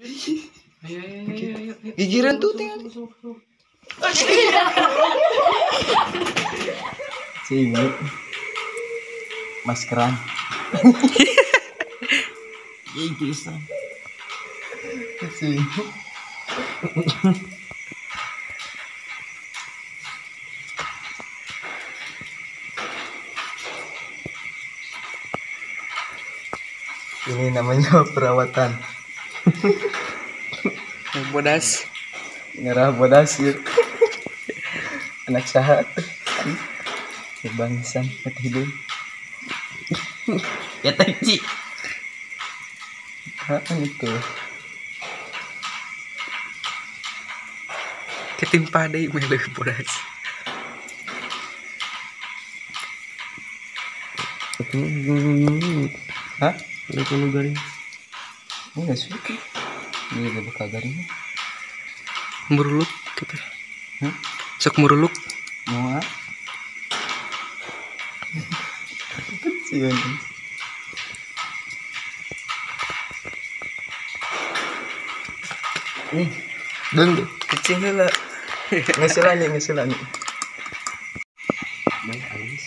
Ayo. Gigiran tuh tinggal. Sini. Maskeran. Gigiran. Sini. Ini namanya perawatan. Bodas. Ngerah bodas ya. Anak sahat. Bangsan mati hidung. Ya tadi. Apaan itu? Ketimpa deui meh leuwih bodas. Hah? Udah perlu garing. Enggak sih. Ini udah bakal garing. Meruluk gitu. Hmm? Sok meruluk. Mau ah? Sieun. Nih, deng kecil heula. Ngeselan nih. Baik halus.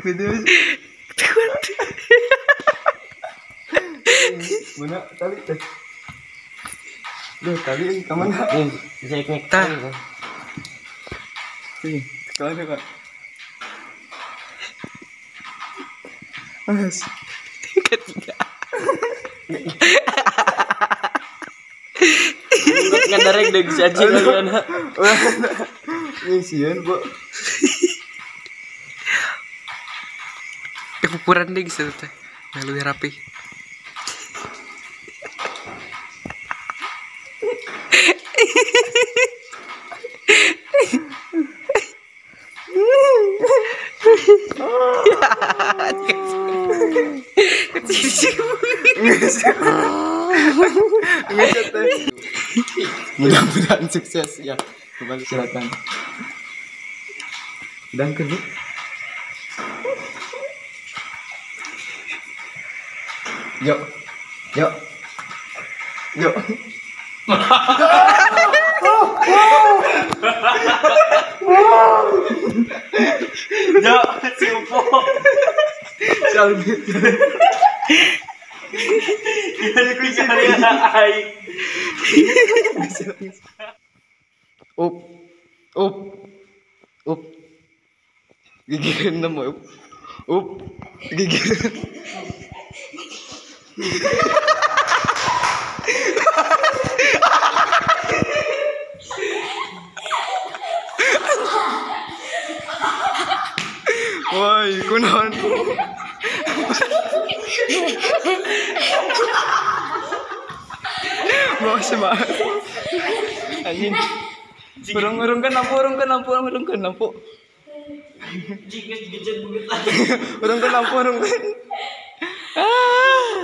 Video. Mana tali teh? Duh, tali ke mana? Bisa ikut. Tah. Sini, ke mana, Kak? Mas. Ketiga. Ngedarek deh si anjing lagi anak. Ini sieun, Bu. Pupuran deh gitu teh. Nah, lebih rapi. Mudah-mudahan sukses ya. Kembali silakan. Dan kedua. Yuk. Yuk. Yuk. Yuk, si Upo. Up. Up. Up. Gigireun nemu up. Up. Gigireun. Woi, kunaon? Bawa semangat. Anjing. Urung-urungkeun lampu, urungkeun lampu, urungkeun lampu. Urungkeun lampu, urungkeun. Ah.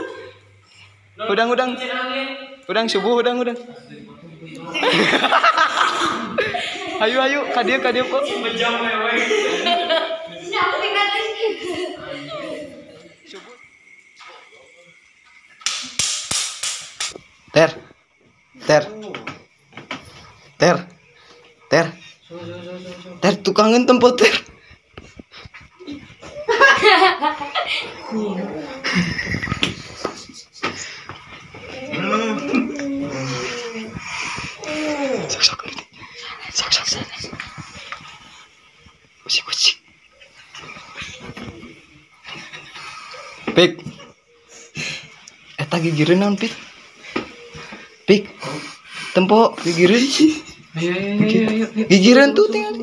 Udang, udang. Udang subuh, udang, udang. Ayo, ayo, kadieu, kadieu kok. Ter. Ter. Ter. Ter. Ter tukangan tempat ter. Sok sok sok sok sok. Kucing kucing. Pik. Eta gigireun naon pik? Pik. Tempo gigireun. Ayo. Gigireun tuh tinggal.